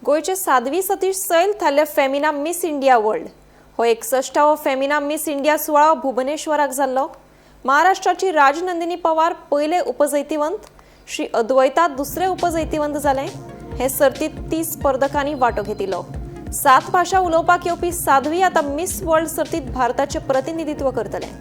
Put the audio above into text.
गोंयचे साध्वी सतीश सैल थारले Femina miss India world. हो 61वो Femina miss India सुवाळो भुवनेश्वराक जाल्लो. महाराष्ट्राची राजनंदिनी पवार पयले उपजैतिवंत, श्री अद्वैता दुसरे उपजैतिवंत जाले. हे सर्तीत 30 स्पर्धकांनी वांटो घेतिल्लो. 7 भाशा उलोवपाक येवपी साध्वी आतां मिस वर्ल्ड सर्तीत भारताचे प्रतिनिधित्व करतले.